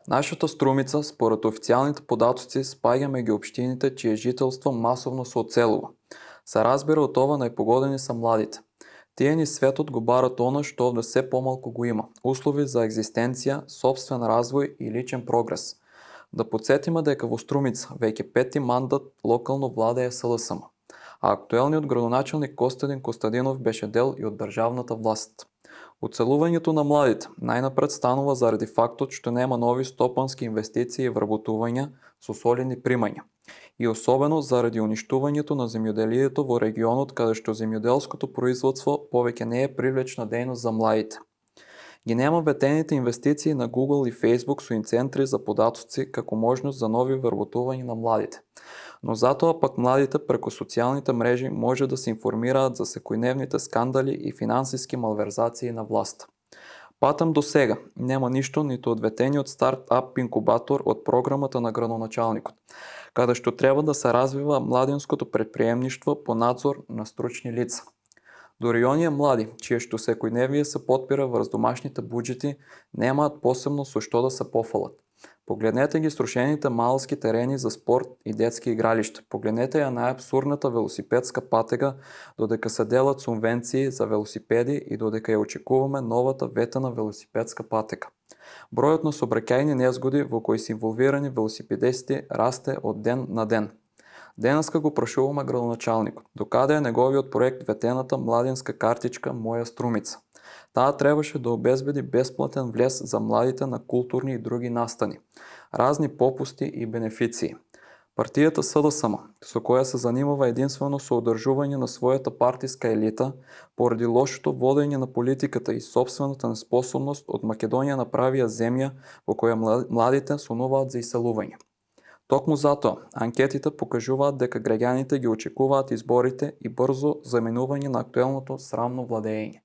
Нашата Струмица, според официалните податоци, спаѓа меѓу општините чие жителство масовно се оцелува. Се разбира од ова најпогодени са младите. Тие ни светот го барат она што овде се помалку го има. Услови за екзистенција, собствен развој и личен прогрес. Да подсетиме дека во Струмица веќе пети мандат локално владее СЛСМ, а актуелниот градоначелник Костадин Костадинов беше дел и од државната власт. Оцелувањето на младите најнапред станува заради фактот што нема нови стопански инвестиции и вработувања со солидни примања. И особено заради уништувањето на земјоделието во регионот каде што земјоделското производство повеќе не е привлечна дејност за младите. Ги нема ветените инвестиции на Google и Facebook со центри за податоци како можност за нови вработувања на младите. Но затоа пак младите преку социјалните мрежи може да се информираат за секојдневните скандали и финансиски малверзации на власта. Патам до сега нема ништо ниту од ветениот старт-ап инкубатор од програмата на градоначалникот, каде што треба да се развива младинското предприемништво по надзор на стручни лица. Дори оние млади, чие што секојдневие се потпира врз домашните буџети, немаат посебно со што да се пофалат. Погледнете ги срушените малски терени за спорт и детски игралишта. Погледнете ја најабсурдната велосипедска патега, додека се делат субвенции за велосипеди и додека ја очекуваме новата ветена велосипедска патека. Бројот на сообраќајни незгоди во кои се инволвирани велосипедисти расте од ден на ден. Денеска го прашуваме градоначалникот, докаде е неговиот проект ветената младинска картичка Моја Струмица. Таа требаше да обезбеди бесплатен влез за младите на културни и други настани, разни попусти и бенефиции. Партијата СДСМ, со која се занимава единствено со одржување на својата партиска елита, поради лошото водење на политиката и собствената неспособност од Македонија направија земја во која младите сонуваат за иселување. Токму затоа, анкетите покажуваат дека граѓаните ги очекуваат изборите и брзо заменување на актуелното срамно владење.